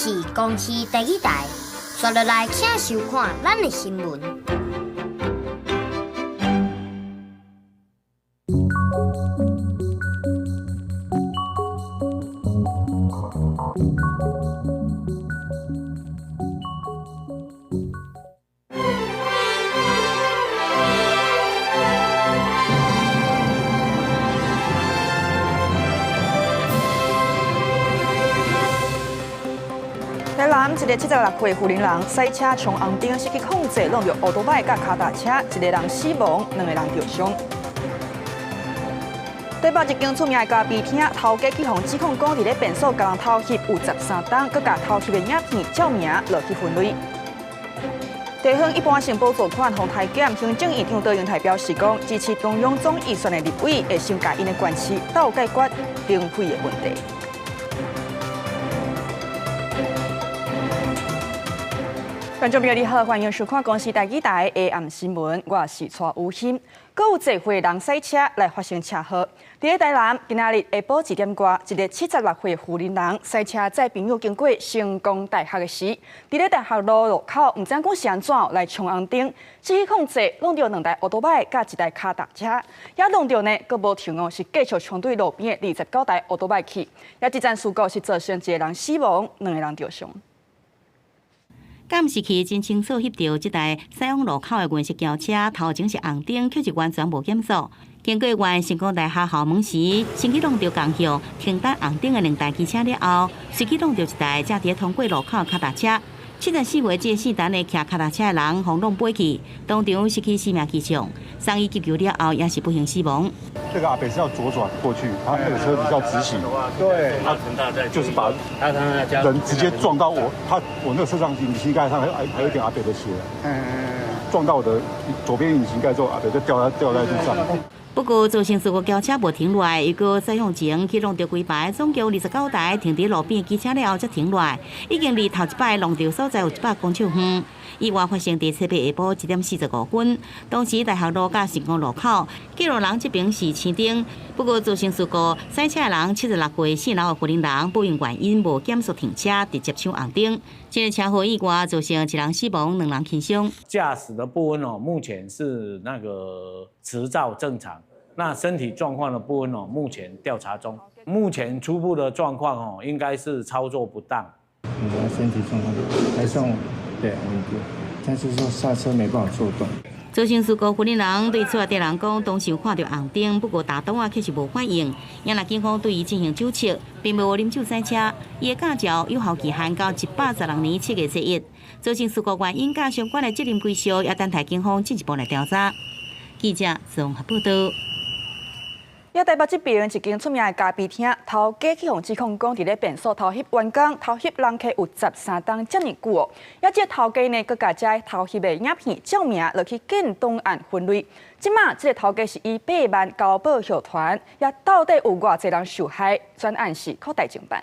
是公視第二台，煞落來請收看咱的新聞。台南一个76歲婦人人駛車衝紅燈，失去控制，挵著歐多擺佮跤踏車，一個人死亡，兩個人著傷。台北一間出名的咖啡廳，頭家去予指控講佇咧便所共人偷翕有13冬，閣共偷翕的影片照名落去分類。地方一般性補助款予裁減，行政院長卓榮泰表示講，支持中央總預算的立委會先共𪜶的縣市鬥解決經費的問題。觀眾朋友你好，歡迎收看公視台語台下暗新聞，我是蔡有欣。閣有濟歲人駛車來發生車禍。佇咧台南，今仔日下晡一點外，一個76歲婦人人駛車載朋友經過成功大學的時，佇咧大學路路口，毋知影講是按怎來衝紅燈，失去控制，挵著兩台歐多擺佮一台跤踏車，也挵著呢，閣無停哦，是繼續衝對路邊的29台歐多擺去。也這場事故是造成一個人死亡，兩個人著傷。監視器真清楚翕著這台駛往路口的銀色轎車，頭前是紅燈，卻是完全無減速。經過原成功大學校門時，先去挵著共向停等紅燈的兩台機車了後，隨去挵著一台正佇通過路口的跤踏車。74歲這個姓陳的騎跤踏車的人，予挵飛去，當場失去生命跡象，送醫急救了後，也是不幸死亡。這個阿伯是要左轉過去，他那個車子要直行，對，他就是把人直接撞到我，他我那個車上引擎蓋上還有一點阿伯的血，撞到我的左邊引擎蓋之後，阿伯就掉在路上。不過造成事故轎車無停落來，又閣再向前去挵著幾排，總共29台停佇路邊的機車了後才停落來，已經離頭一擺挵著所在有100公尺遠。意外發生佇七八下晡1點45分，當時大學路佮成功路口，過路人這邊是青燈。不過造成事故，駛車的人76歲姓劉的婦人人，不明原因無減速停車，直接搶紅燈。這個車禍意外造成一人死亡，兩人輕傷。駕駛的部分哦，目前是那個執照正常，那身體狀況的部分哦，目前調查中。目前初步的狀況哦，應該是操作不當。你的身體狀況還算對穩定，但是說剎車沒辦法做動。造成事故，婦人人對厝內底人講，當時有看著紅燈，不過踏擋仔卻是無反應。也若警方對伊進行酒測，並無啉酒駛車。伊的駕照有效期限到116年7月11日。造成事故原因佮相關的責任歸屬，也等待警方進一步來調查。記者綜合報道。佇台北這邊一間出名的咖啡廳，頭家去予指控講佇咧便所偷翕員工、偷翕人客有13冬遮爾久哦。也這個頭家呢，閣共這偷翕的影片照名落去建檔案分類。這馬這個頭家是以8萬交保予還，也到底有偌濟人受害？專案是擴大偵辦。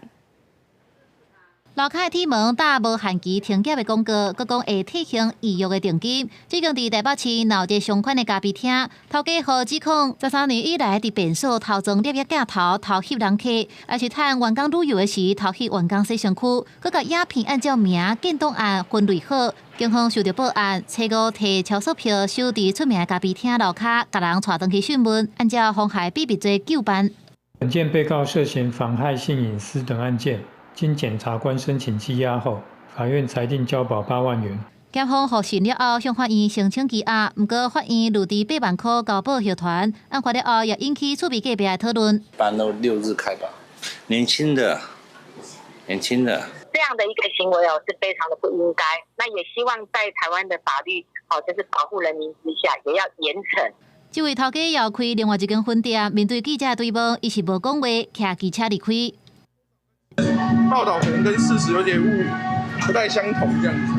樓跤的鐵門打無限期停業的廣告，閣講會退還預約的訂金。這間佇台北市鬧一個相款的咖啡廳，頭家予指控13年以來佇便所偷裝攝影鏡頭偷翕人客，抑是趁員工旅遊的時偷翕員工洗身軀，閣共影片按照名建檔案分類好。警方收著報案，初五提超速票守佇出名的咖啡廳樓跤，共人帶轉去訊問，按照妨害秘密罪究辦。本件被告涉嫌妨害性隱私等案件。經檢察官申請羈押後，法院裁定交保8萬元。檢方獲訊了後，向法院申請羈押，毋過法院落佇8萬塊交保予還。案發了後，也引起厝邊隔壁的討論。一般都六日開吧，年輕的，年輕的。這樣的一個行為哦，是非常的不應該。那也希望在台灣的法律，哦，就是保護人民之下，也要嚴懲。這位頭家又開另外一間分店，面對記者追問，伊是無講話，騎機車離開。報道可能跟事實有點誤，不太相同，這樣子。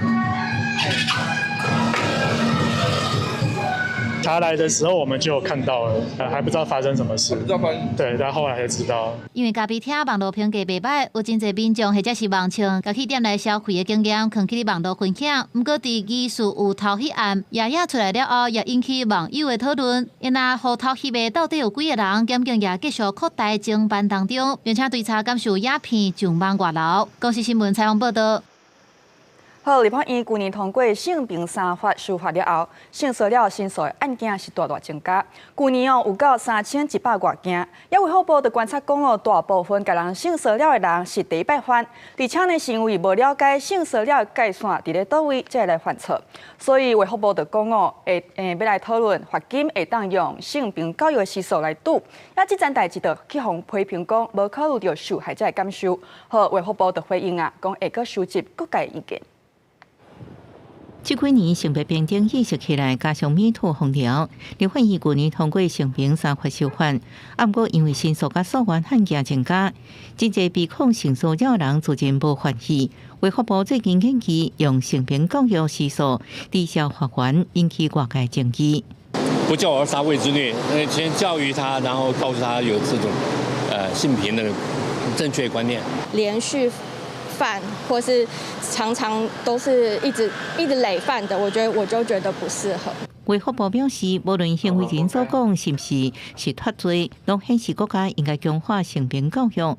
他來的時候我們就看到了，還不知道發生什麼事。對，但後來才知道。因為咖啡廳網路評價袂䆀，有真濟民眾或者是網唱，共去店內消費的經驗，囥去網路分享。毋過，佇疑似有偷翕案，爺爺出來了後，也引起網友的討論。𪜶予偷翕的到底有幾个人？檢警也繼續擴大偵辦當中，並且追查敢是有影片上網外流。公視新聞採訪報導。好，立法院舊年通過性平三法修法了後，性騷擾申訴的案件是大大增加。舊年哦有到3100外件，也衛福部就觀察講哦，大部分共人性騷擾的人是第一擺犯，而且呢是因為無了解性騷擾的界線佇咧佗位，才會來犯錯。所以衛福部就講哦，會欲來討論罰金會當用性平教育的時數來拄。啊，這件代誌就去予批評講，無考慮著受害者的感受。好，衛福部就回應啊，講會閣收集各界意見。這幾年性別平等意識起來，加上 Me Too 風潮，立法院舊年通過性平三法修法，啊，毋過因為申訴佮訴願案件增加，真濟被控性騷擾人自認無犯意。衛福部最近建議用性平教育時數抵消罰鍰，引起外界爭議。不教而殺謂之虐，先教育他，然後告訴他有這種性平的正確觀念。連續犯或是常常都是一直一直累犯的，我覺得我就覺得不適合。衛福部表示，無論行為人所講是毋是是脫罪，攏顯示國家應該強化性平教育。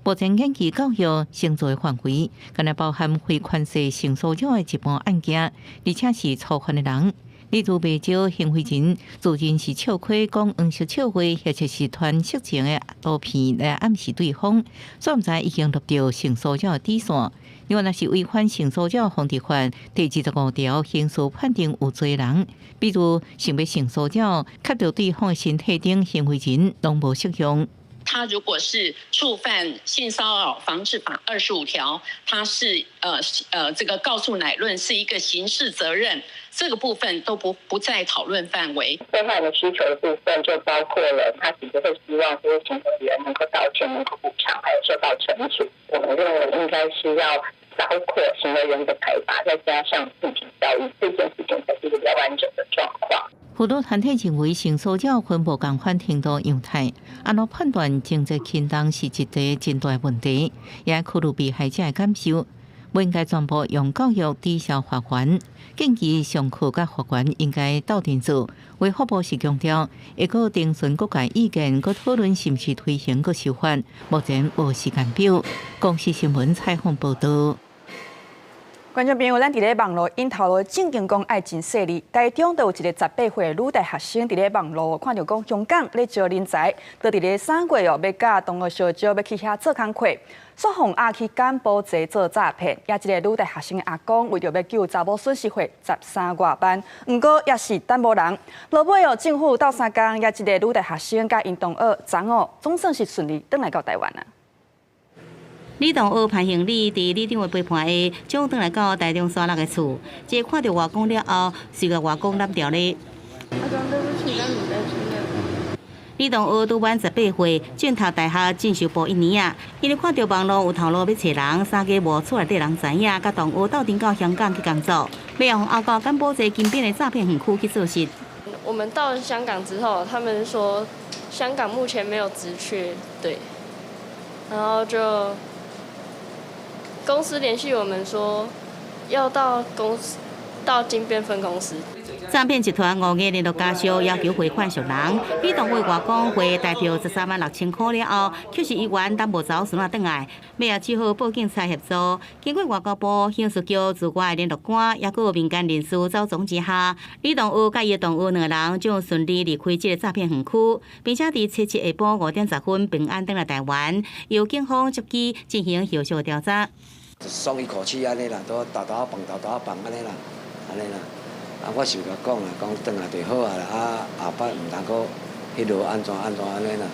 目前研究教育刑罪範圍，敢若包含非權勢性騷擾的一般案件，而且是初犯的人。例如，袂少行為人自認是笑虧講黃色笑話，或者是傳色情的圖片來暗示對方，煞毋知已經觸著性騷擾的底線。另外，若是違反性騷擾防治法第25條刑事判定有罪人，比如想欲性騷擾，揩著對方的身體等行為人，攏無適用。他如果是觸犯性騷擾防治法25條，他是這個告訴乃論是一個刑事責任，這個部分都不在討論範圍。被害人的需求的部分就包括了，他其實會希望這些行為人能夠道歉、能夠補償，還有受到懲處。我們認為應該是要包括行為人的開罰，再加上性平教育，這件事情才是一個比較完整的狀況。婦女團體認為性騷擾分無仝款程度樣態，按怎判斷情節輕重是一個真大問題，也考慮被害者的感受，無應該全部用教育抵消罰鍰。建議上課佮罰鍰應該鬥陣做。衛福部是強調，會閣徵詢各界意見，閣討論是毋是推行閣修法，目前無時間表。公視新聞採訪報導。觀眾朋友，咱佇咧網路𪜶頭路正經講愛真細膩。台中就有一個18歲的女大學生佇咧網路看著講香港咧招人才，就佇咧3月哦，欲佮同學相招欲去遐做工課，煞予壓去柬埔寨做詐騙。也這个女大學生的阿公為著欲救查某損失費13外萬，毋過也是等無人。落尾哦，政府鬥相共，也這个女大學生佮𪜶同學，昨哦總算是順利轉來到台灣啊。李同學潘興禮佇里長的陪伴下，轉轉來到台中沙鹿的厝。這看著外公了後，隨共外公攬牢咧。阿公對不起，讓你再去那。李同學拄滿18歲，轉讀大學進修部一年啊。因為看著網路有頭路欲揣人，三更無厝內底人知影，佮同學鬥陣到香港去工作，欲予押到柬埔寨金邊的詐騙園區去做事。我們到了香港之後，他們說香港目前沒有職缺，對，然後就。公司聯繫我們說，要到公司到金邊分公司。詐騙集團5月聯絡家屬要求匯款贖人，李同學外公匯台票136,000箍了後，卻是猶原等無走，孫仔轉來，尾仔只好報警察協助。經過外交部刑事局駐外聯絡官，抑閣有民間人士走總之下，李同學佮伊的同學兩個人就順利離開這个詐騙園區，並且佇初七下晡5點10分平安轉來台灣，由警方接機進行後續調查。鬆一口氣按呢啦，都沓沓仔放，沓沓仔放按呢啦，按呢啦。啊，我是共講啦，講轉來就好啊啦，啊後擺毋通閣彼落按怎按怎按呢啦。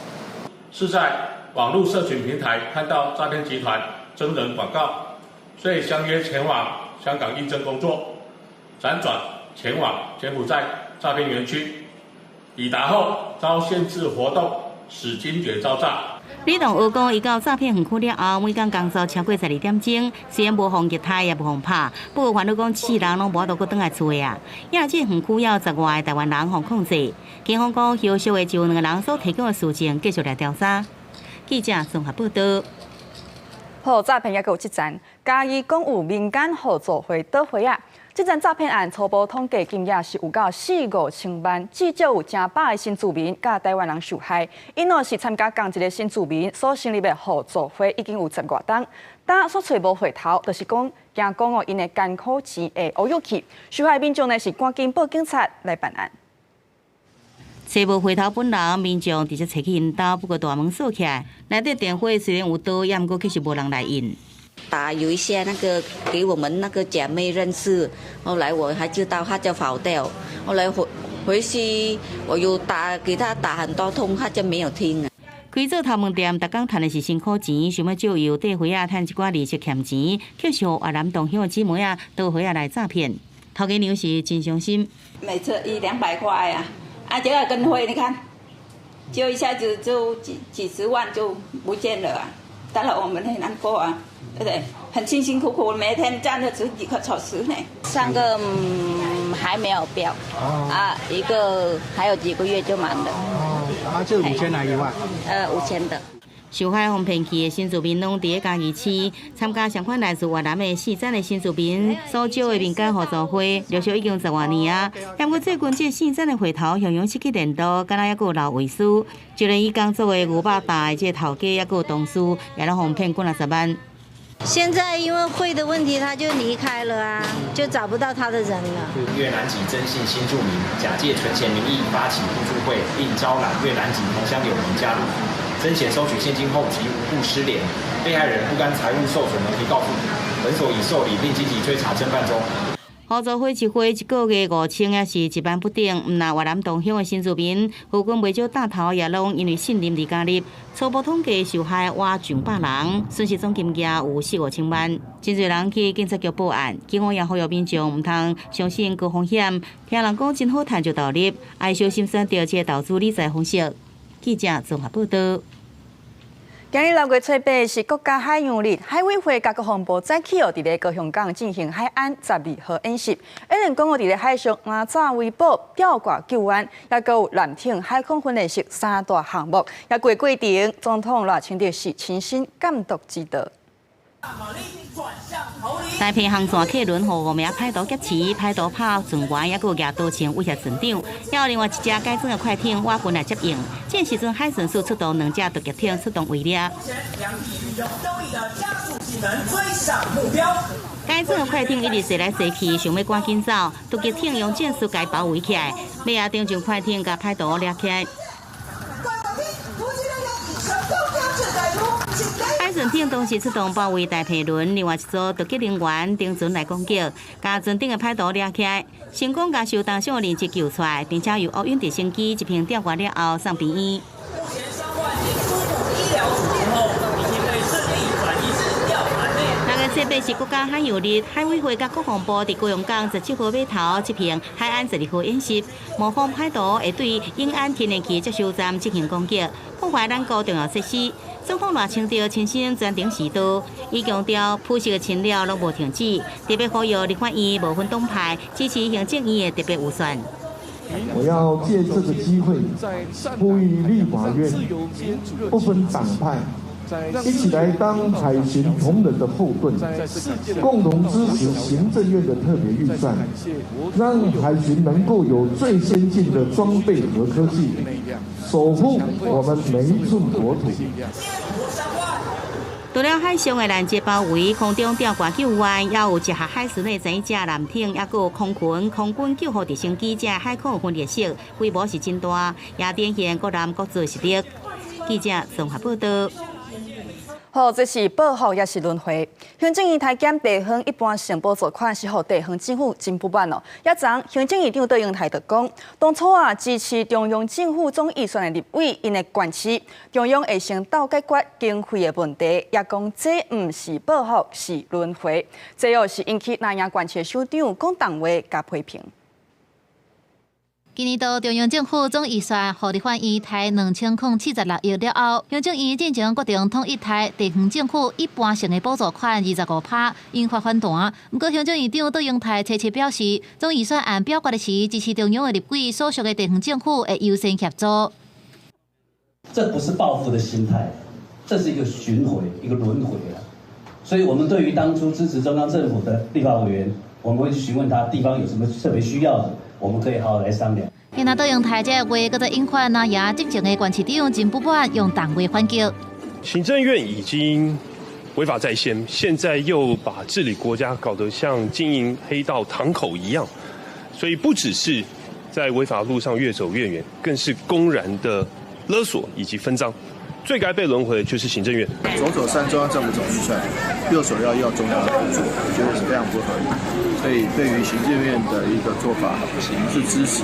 是在網路社群平台看到詐騙集團徵人廣告，所以相約前往香港應徵工作，輾轉前往柬埔寨詐騙園區，抵達後遭限制活動。使惊厥遭詐。李同学讲，伊到诈骗园区了后，每工工作超过12点钟，虽然无予虐待，也无予拍，不过烦恼讲世人拢无法度阁转来厝的啊。也这园区有10外个台湾人予控制，警方讲后续会就两个人所提供的事证继续来调查。记者综合报道。好，诈骗犹阁有这层，嘉义讲有民间互助会倒会啊。这层诈骗案初步统计金额是有到四五千万，至少有成百个新住民佮台湾人受害。𪜶若是参加仝一个新住民所成立的互助会，已经有十外冬，但煞揣无会头，就是讲惊讲哦，𪜶的艰苦钱会乌有去。受害民众呢是赶紧报警察来办案。揣无会头本人，民众直接揣去𪜶兜，不过大门锁起来，内底电话虽然有刀，也毋过却是无人来应。打有一些那个给我们那个姐妹认识，后来我还知道他就跑掉，后来回去我又打给他打很多通，他就没有听。开做头毛店，逐工趁的是辛苦钱，想欲借由缀花仔趁一寡利息欠钱，却是予越南同乡的姊妹仔倒花仔来诈骗。头家娘是真伤心。每次一两百块啊，啊，这个跟会你看，就一下子就几十万就不见了啊！当然我们很难过啊。对不对？很辛辛苦苦，每天站了十几个小时呢。上个还没有标，啊，一个还有几个月就满了。哦，啊，这5000来1万？5000的。受害予骗去的新住民拢伫咧嘉义市参加相款来自越南的四层的新住民所招的民间互助会，陆续已经10外年啊。不过最近这四层的会头雄雄失去联络，敢若犹阁有留遗书，就连伊工作的牛肉大的这个头家，犹阁有同事，也拢予骗几若十万。现在因为汇的问题，他就离开了啊，就找不到他的人了。越南籍曾姓新住民假借存钱名义发起互助会，并招揽越南籍同乡友人加入，曾显收取现金后即无故失联，被害人不甘财物受损而提告诉，本所已受理并积极追查侦办中。互助会一会一个月5000，也是1万不等。毋但越南同乡的新住民，附近袂少大头也拢因为信任而加入。初步统计受害倚上百人，损失总金额有四五千万。真济人去警察局报案，警方也呼吁民众毋通相信高风险，听人讲真好趁就投入，爱小心选择这个投资理财方式。记者综合报道。今日6月初8是国家海洋日，海委会佮国防部早起哦，伫咧高雄港进行海安12号演习。演练讲哦，伫咧海上拿炸为宝、吊挂救援，犹阁有舰艇海空训练室3大项目。也过过程，总统赖清德是亲身监督指导。台澎航线客轮予5名歹徒劫持，歹徒拍船员，犹阁有举刀枪威胁船长。还有另外一只改装的快艇，我军来接应。这时阵海巡署出动2只突击艇出动围猎。改装的快艇一直驶来驶去，想欲赶紧走，突击艇用战术共包围起来，尾仔顶上快艇共歹徒掠起来。海巡艇同时出动包围大皮轮，另外一组突击人员登船来攻击，共船顶的歹徒掠起来，成功共受重伤的人质救出来，并且由乌云直升机一并吊挂了后送病院。6月初8是国家海洋日，海委会佮国防部伫高雄港17号码头执行海安12号演习，模仿歹徒会对永安天然气接收站进行攻击，破坏咱国重要设施。总统赖清德亲身专程指导，伊强调朴实的侵略拢无停止，特别呼吁立法院无分党派支持行政院的特别预算。我要借这个机会呼吁立法院不分党派，一起来当海巡同仁的后盾，共同支持行政院的特别预算，让海巡能够有最先进的装备和科技，守护我们每一寸国土。除了海上的拦截包围、空中吊挂救援，也有集合海巡的11只舰艇，犹阁有空群、空军救护直升机，这海空训练室规模是真大，也展现国南国际实力。记者综合报道。好，这是报复也是轮回。行政院裁减地方一般性补助款，是予地方政府真不满哦。也昨行政院长卓荣泰就讲，当初啊支持中央政府总预算的立委，𪜶的县市中央会先斗解决经费的问题，也讲这毋是报复，是轮回。这又是引起南亚县市首长讲重话佮批评。今年度中央政府總預算予立法院提2076億了後，行政院進前決定統一提地方政府一般性的補助款25%，引發反彈。毋過行政院長卓榮泰初七表示，總預算案表決的時，支持中央的立委所屬的地方政府會優先協助。這不是報復的心態，這是一個循環，一個輪迴啊。所以我們對於當初支持中央政府的立法委員，我們會去詢問他地方有什麼特別需要的，我們可以好好來商量。現在卓榮泰這個話，閣再引發藍營執政的縣市長真不滿，用重話反擊。行政院已經違法在先，現在又把治理國家搞得像經營黑道堂口一樣，所以不只是在違法路上越走越遠，更是公然的勒索以及分贓。最該被輪迴的就是行政院。左手刪中央政府總預算，右手要要中央的補助，我覺得是非常不合理。所以對於行政院的一個做法，我是支持。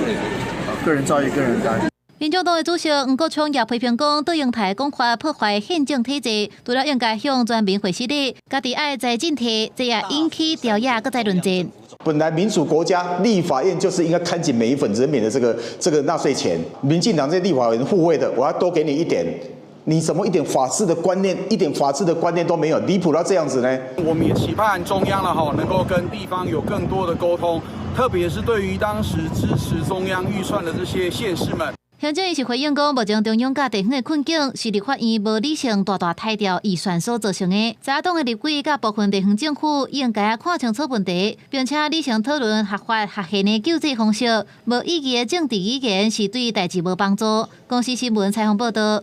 個人造業，個人擔。民眾黨的主席黃國昌也批評講，卓榮泰講話破壞憲政體制，除了應該向全民會施禮，家己愛財進退，這也引起朝野閣再論戰。本來民主國家立法院就是應該看緊每一份人民的這個納稅錢。民進黨這立法委員護衛的，我要多給你一點。你怎麼一點法治的觀念，一點法治的觀念都沒有，離譜到這樣子呢？我們也期盼中央了哈，能夠跟地方有更多的溝通，特別是對於當時支持中央預算的這些縣市們。行政院是回應講，目前中央佮地方的困境是立法院無理性大大刣掉預算所造成的。在野黨的立委佮部分地方政府應該看清楚問題，並且理性討論合法合憲的救濟方式。無意義的政治語言是對代誌無幫助。公視新聞採訪報道。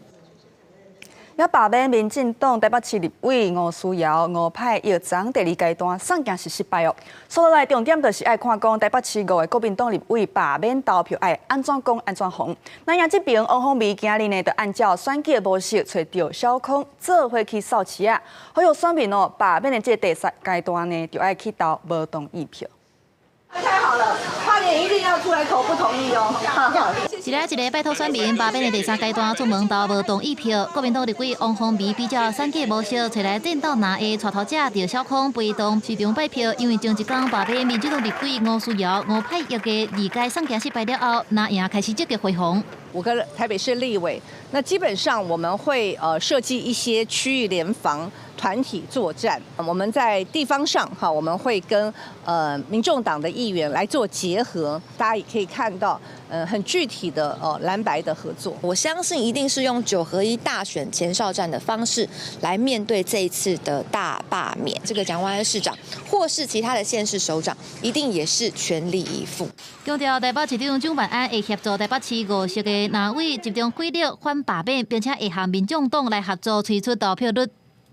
也罷免民進黨台北市立委吳思瑤、吳霈曄昨第二階段送件是失敗哦。所以來重點就是愛看講台北市五个國民黨立委罷免投票愛按怎講按怎防。那影這邊王鴻薇今日呢，就按照選舉的模式，揣趙小康做伙去掃市仔，呼籲選民哦，罷免的這個第三階段呢，就愛去投無同意票。太好了，快點一定要出來投不同意哦。一个一个拜託選民罷免的第三階段出門投無同意票。國民黨立委王鴻薇比照選舉模式，揣來戰鬥藍的帶頭者趙小康陪同市場拜票，因為前一工罷免民進黨立委吳思瑤、吳霈曄的二階送件失敗了後，藍營開始積極回防。五個台北市立委，那基本上我們會設計一些區域聯防團體作戰。我們在地方上哈，我們會跟民眾黨的議員來做結合，大家也可以看到，很具體的藍白的合作。我相信一定是用9合1大選前哨戰的方式來面對這一次的大罷免。這個蔣萬安市長或是其他的縣市首長，一定也是全力以赴。強調台北市長蔣萬安會協助台北市五席的藍委集中火力反罷免，並且會和民眾黨來合作，催出投票率。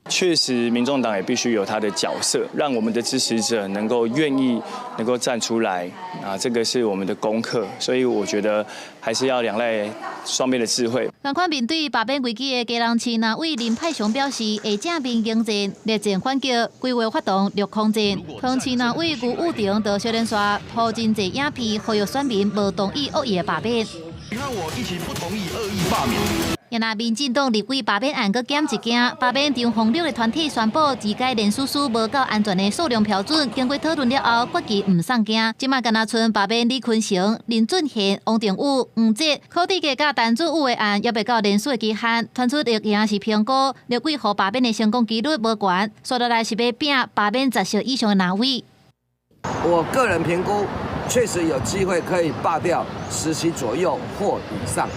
確實，民眾黨也必須有他的角色，讓我們的支持者能夠願意能夠站出來啊，這個是我們的功課。所以我覺得還是要仰賴雙邊的智慧。同款面對罷免危機的基隆市藍委林派雄表示，會正面迎戰，力戰反擊，規劃發動綠空戰。桃園市藍委辜玉婷就小連續鋪真濟影片，呼籲選民無同意惡意的罷免。你和我一起不同意惡意罷免。若民進黨立委罷免案閣減一件，罷免張宏六的團體宣布二階連署書無夠安全的數量標準，經過討論了後，決議毋送件。這馬干焦賰罷免李坤城、林俊憲、王定宇、黃捷、柯志杰佮陳祖武的案，猶未到連署的期限，傳出會贏是評估立委予罷免的成功幾率無懸，煞落來是欲拼罷免10席以上的藍委。我個人評估，確實有機會可以罷掉10席左右或以上。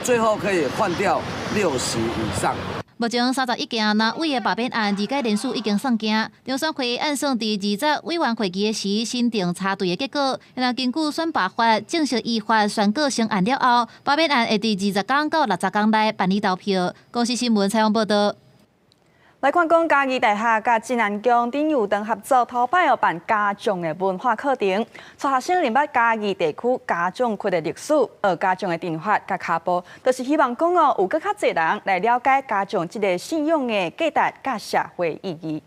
最後可以換掉6席以上。目前31件藍委的罷免案，二階連署已經送件。中選會按算佇20委員會議時審定查對的結果。若根據選罷法正式依法宣告成案了後，罷免案會佇20天到60天內辦理投票。公視新聞採訪報道。來看講嘉義大學佮鎮瀾宮頂有當合作，頭擺要辦家將的文化課程，帶學生認捌嘉義地區家將級的歷史，學家將的陣法佮跤步，就是希望講哦，有閣較濟人來了解家將這个信仰的價值佮社會意義。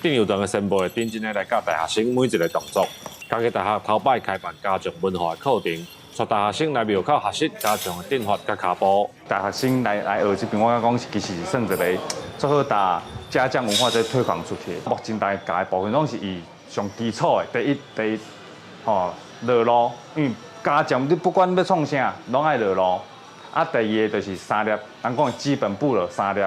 頂有當的宣布會認真的來教大學生每一个動作。嘉義大學頭擺開辦家將文化課程。帶大學生來廟口學習家將的陣法佮跤步。大學生來學這邊，我感覺講其實是算一个足好搭家將文化這推廣出去。目前大家教的部分攏是以上基礎的，第一，第一，吼落路，因為家將你不管欲創啥，攏愛落路。啊，第二个就是三粒，人講基本步了三粒。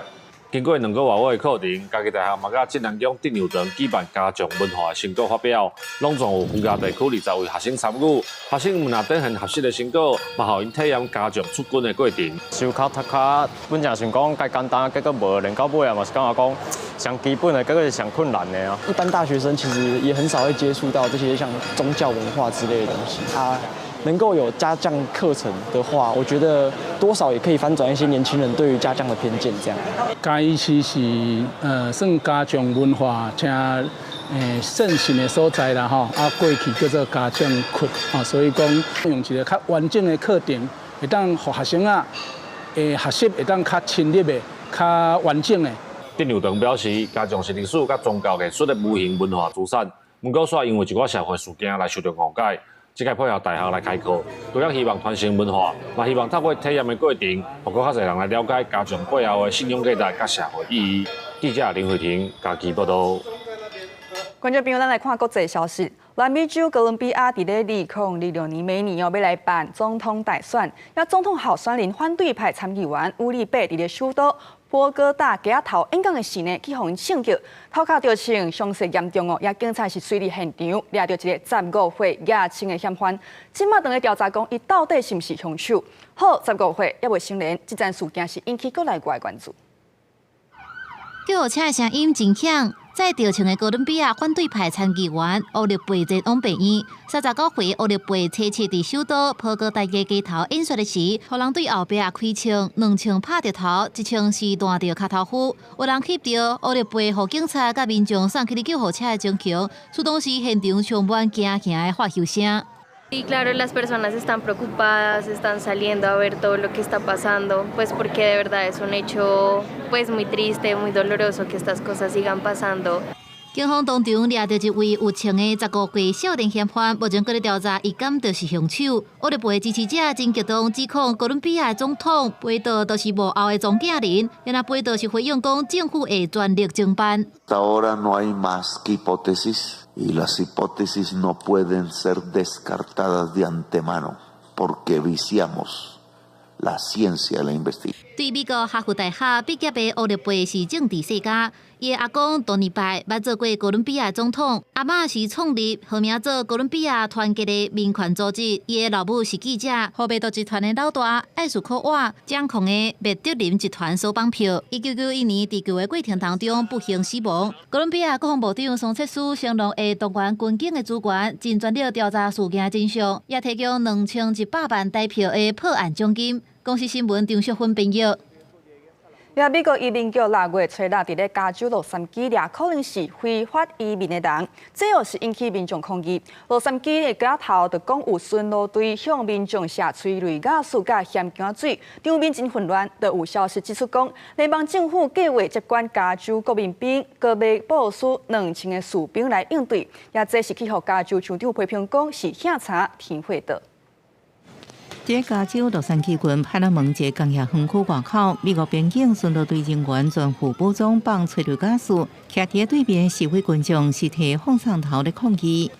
經過兩個外月的課程，嘉義大學嘛佮鎮南宮鎮陽堂舉辦家將文化的成果發表，攏總有客家地區20位學生參與。學生們若展現學習的成果，嘛予𪜶體驗家將出軍的過程。修較讀較本來想講較簡單，結果無練到尾啊，嘛是感覺講上基本的，結果是上困難的啊。一般大學生其實也很少會接觸到這些像宗教文化之類的東西啊。能夠有家將課程的話，我覺得多少也可以翻轉一些年輕人對於家將的偏見。這樣，嘉義市是算家將文化誠盛行的所在啦，吼啊過去叫做家將窟啊，所以講用一個較完整的課程，會當予學生啊，學習會當較深入的、較完整的。鎮陽堂表示，家將是歷史佮宗教藝術的無形文化資產，毋過煞因為一寡社會事件來受著誤解。這屆配合大學來開課，除了希望傳承文化，嘛希望透過體驗的過程，予閣較濟人來了解家將背後的信仰價值佮社會意義。記者林慧婷嘉義報導。觀眾朋友，咱來看國際消息。南美洲哥倫比亞佇咧2026年明年哦，欲來辦總統大選。遐總統候選人反對派參議員烏里貝佇咧首都波哥大街仔頭演講的時呢，去予人槍擊，頭殼著槍，傷勢嚴重哦。遐警察是隨佇現場掠著一个15歲額輕的嫌犯，這馬當咧調查講，伊到底是毋是兇手？好，15歲猶未成年，這樁事件是引起國內外關注。救護車的聲音真響。載著槍的哥倫比亞反對派參議員烏立貝前往病院。39歲烏立貝初七佇首都波哥大街街頭演說的時，予人對後壁開槍，兩槍拍著頭，一槍是彈著跤頭趺。有人翕著烏立貝予警察佮民眾送去救護車的情形，此當時現場充滿驚嚇的喝挾聲。 Y claro, las personas están preocupadas, están saliendo a ver todo lo que está pasando, pues porque de verdad es un hecho pues muy triste, muy doloroso que estas cosas sigan pasando. 警方當場掠著一位有槍的15歲少年嫌犯，目前閣咧調查，伊敢就是兇手。烏立貝支持者真激動，指控哥倫比亞總統貝多就是幕後的藏鏡人，然後貝多是回應講政府會全力偵辦。 Ahora no hay más que hipótesis y las hipótesis no pueden ser descartadas de antemano porque viciamos la ciencia de la investigación。對美國哈佛大學畢業的烏立貝是政治世家，伊的阿公多尼拜捌做過哥倫比亞總統，阿嬤是創立號名做哥倫比亞團結的民權組織，伊的老母是記者，予麥道集團的老大艾斯科瓦掌控的麥德林集團所綁票。1991年佇球的過程當中不幸死亡。哥倫比亞國防部長桑切斯承諾會動員軍警的資源，盡全力調查事件真相，也提供2100萬台票的破案獎金。公視新聞張淑芬編譯。遐美國移民局6月初六佇咧加州洛杉磯掠可能是非法移民的人，這又是引起民眾抗議。洛杉磯的街頭就講有巡邏隊向民眾射催淚瓦斯佮鹹薑水，場面真混亂。就有消息指出講，聯邦政府計劃接管加州國民兵，閣欲部署2000个士兵來應對。也這是去予加州州長批評講是嚇柴添火的。佇加州洛杉磯郡派拉蒙一个工業園區外口，美國邊境巡邏隊人員全副武裝放催淚ガス，徛佇對面示威群眾是提放送頭咧抗議。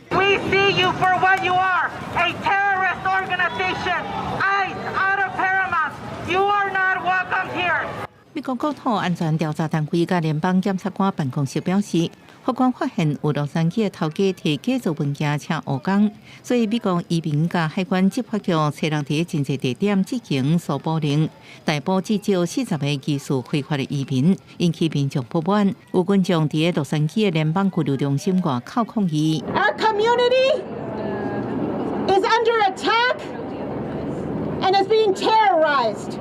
We see you for what you are, a terrorist organization, ICE out of Paramount. You are not welcome here. 美國國土安全調查單位佮聯邦檢察官辦公室表示，法官發現有洛杉磯的頭家提假造文件請移工，所以美國移民佮海關執法局初六佇真濟地點執行搜捕令，逮捕至少40個疑似非法的移民，引起民眾不滿。有群眾佇洛杉磯的聯邦拘留中心外口抗議。 Our community is under attack and is being terrorized.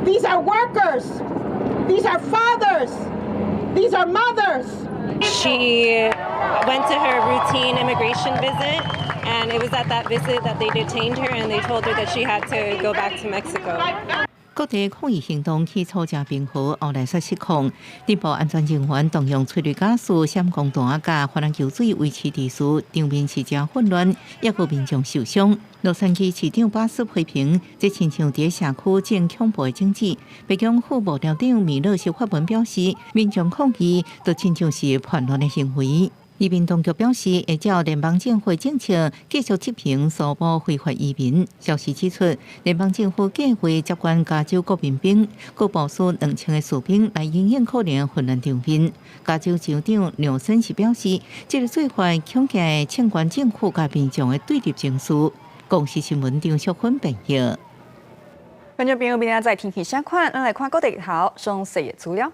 These are workers. These are fathers. These are mothers. She went to her routine immigration visit, and it was at that visit that they detained her and they told her that she had to go back to Mexico. 各地抗議行動起初誠平和，後來煞失控。內部安全人員動用催淚ガス、閃光彈佮防彈球水維持秩序，場面是誠混亂，抑閣民眾受傷。洛杉磯市長巴斯批評，這親像佇社區種恐怖的種子。白宮副幕僚長米勒是發文表示，民眾抗議就親像是叛亂的行為。移民當局表示，會照聯邦政府政策繼續執行搜捕非法移民。消息指出，聯邦政府計劃接管加州國民兵，閣部署2000個士兵來因應可能混亂場面。加州州長紐森是表示，這個做法恐驚會衝關政府佮民眾的對立情緒。公視新聞張淑芬編譯。觀眾朋友，明仔載天氣啥款？咱來看各地頭詳細的資料。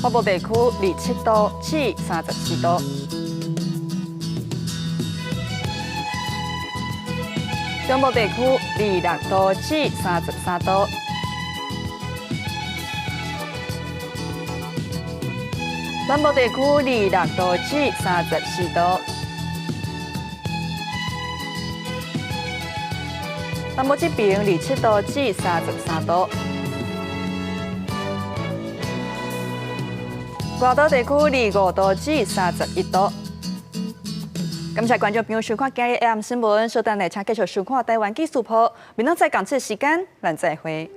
北部地區27度至34度，中部地區26度至33度，南部地區26度至34度，南部這邊27度至33度。外島地區25度至31度。感謝觀眾朋友收看今日 AM 新聞，稍等下請繼續收看台灣紀事報。明仔載仝這時間，咱再會。